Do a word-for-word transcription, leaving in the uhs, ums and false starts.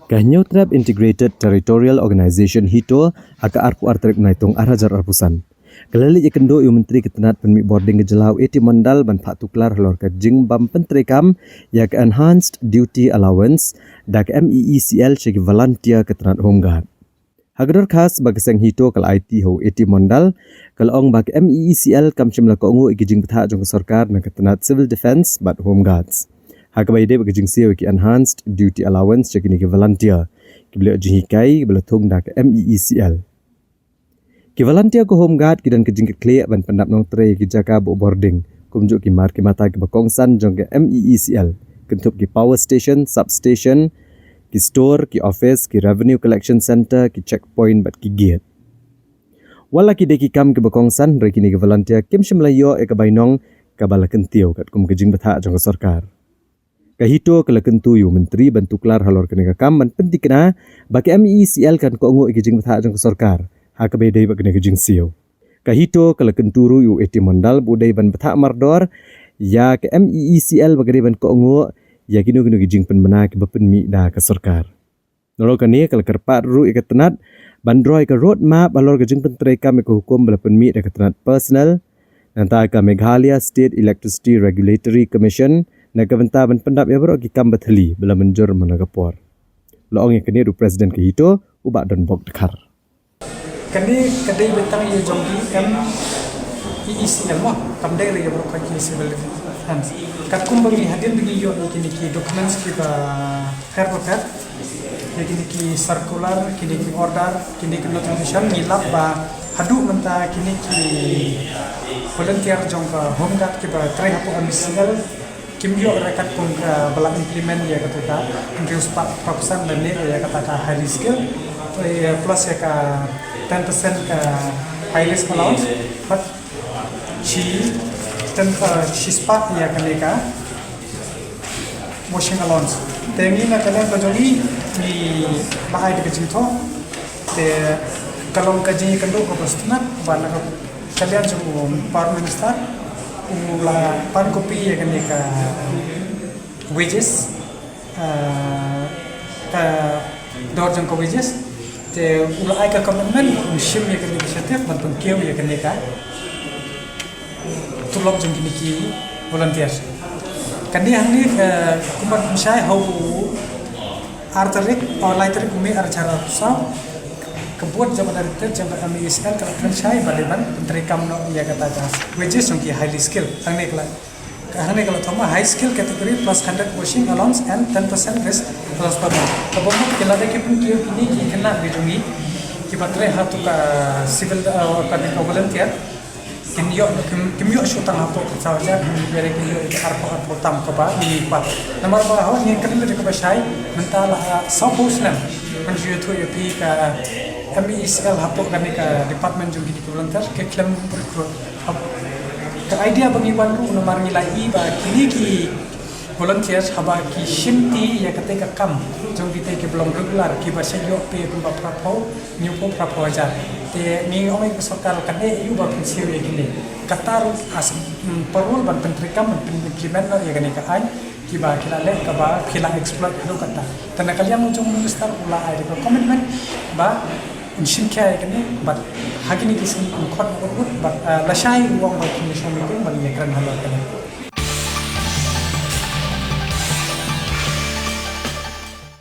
Ka Hynñiewtrep Integrated Territorial Organization HITO ha ka arphew ar tarik Naitung ar hajar arphew san ka la leit ïakynduh ïa u Myntri ka tnat pynmih bording ka jylla u A T Mondal ban phah tuklar halor ka jingbym pyntreikam ïa ka Enhanced Duty Allowance da ka M E E C L sha ki volunteer ka tnat Home Guard. Ha ka dorkhas ba ka seng HITO ka la aiti ha u A T Mondal, ka la ong ba ka M E E C L kam shym la kohnguh ïa ki jingbthah jong ka sorkar na ka tnat Civil Defence bad Home Guards ha kaba ïadei bad ka jingsiew ïa ki Enhanced Duty Allowance sha kine ki volunteer kiba la ïoh jinghikai kiba la thung da ka M E E C L. Ki volunteer ka Home Guard ki don ka jingkitkhlieh ban pyndap nongtrei ïa ki jaka buh bording kumjuh ki mar ki mata kiba kongsan jong ka M E E C L, kynthup ki power station, substation, ki store, ki office, ki revenue collection centre, ki checkpoint bad ki gate. Wat la ki dei ki kam kiba kongsan, hynrei kine ki volunteer kim shym la ïoh ïa ka bainong kaba la kyntiew katkum ka jingbthah jong ka sorkar. Ka HITO ka la kyntu ïa u Myntri ban tuklar halor kane ka kam ban pynthikna ba ka M E E C L kan kohnguh ïa ki jingbthah jong ka sorkar ha kaba ïadei bad kane ka jingsiew. Ka HITO ka la kyntu ruh ïa u A T Mondal ba u dei ban bthah mardor ïa ka M E E C L ba ka dei ban kohnguh ïa kino kino ki jingpynbna kiba pynmih da ka sorkar. Nalor kane ka la kyrpad ruh ïa ka tnat ban draw ïa ka road map halor ka jingpyntreikam ïa ka hukum ba la pynmih da ka tnat Personnel, nangta ka Meghalaya State Electricity Regulatory Commission, na ka bynta ban pyndap ïa baroh ki kam ba thylli ba la mynjur man la ka por. La ong ïa kane ruh u President ka HITO u Bah Donbok Dkhar. Kane ka dei beit tang ïa jong ki M E E C L mo, kam dei ruh ïa baroh ki civil defense. Katkum ba ngi hadien ba ngi ïoh ïa kine ki documents kiba pher ba pher, ïa kine ki circular, kine ki order, kine ki notification, ngi lap ba haduh mynta kine ki volunteer jong ka Home Guard kiba trei hapoh M E E C L kim ïoh re katkum kaba la implement ïa kata ka hynriew spah phra percent lane ïa kata ka highly skill, eh, plus ïa ka ten percent ka high risk allowance, bad shi ten, eh, shi spah ïa kane ka washing allowance. Te ngi na ka liang ka jong ngi ngi la ai da ka jingthoh. Te ka long ka jingïakynduh kaba sngewtynnat ba na ka liang jong u Prime Minister u la pan copy ïa kane ka wages, ah, ka dor jong ka wages. Te u la ai ka commitment un shim ïa kane ka initiative ban pynkiew ïa kane ka tulop jong kine ki volunteer. Kane hangne, eh, kumba pynshai ha u ar tarik, oh, lai tarik u May ar hajar arphew saw, ka board jong ka director jong ka M E E C L ka la pynshai ba dei ban pyntreikam noh ïa kata ka wages jong ki highly skill. Hangne ka la, hangne ka la thoh ma high skill category plus hundred washing allowance and ten percent risk allowance per month. Kaba mut ki la dei ki pynkiew kine ki khynnah ki jong ngi kiba trei ha tu ka civil, eh, ka volunteer. Kim ïoh, kim, kim ïoh shuh tang hapoh ka saw hajar, kim ïoh, kim ïoh arphew, arphew tam kaba ngi pat. Namar ba haba ngi kren da kaba shai, mynta la, ah, sawphew snem ban ju ïathuh ïa phi ka M E E C L hapoh kane ka department jong kine ki volunteer, ki khlem recruit. Hap-, ka idea ba ngi wan ruh namar ngi la ïohi ba kine ki volunteers haba ki shimti ïa katei ka kam jong kitei kiba long regular kiba sa ïoh pay kumba phraphew, hynñiewphew, phraphew hajar. Te ngi ong ïa ka sorkar kan eh ïa u ba pynsiew ïa kine. Kata ruh as, mm, parole ban pyntreikam ban pyn-implement noh ïa kane ka aiñ kiba ki la leh kaba ki la exploit haduh katta. Te na ka liang u jong u minister u la ai da ka commitment ba un shim khia ïa kane bad ha kine ki sngi un khot ut ut bad, ah, lashai u ong ba kin ïa shong meeting ban ïakren halor kane.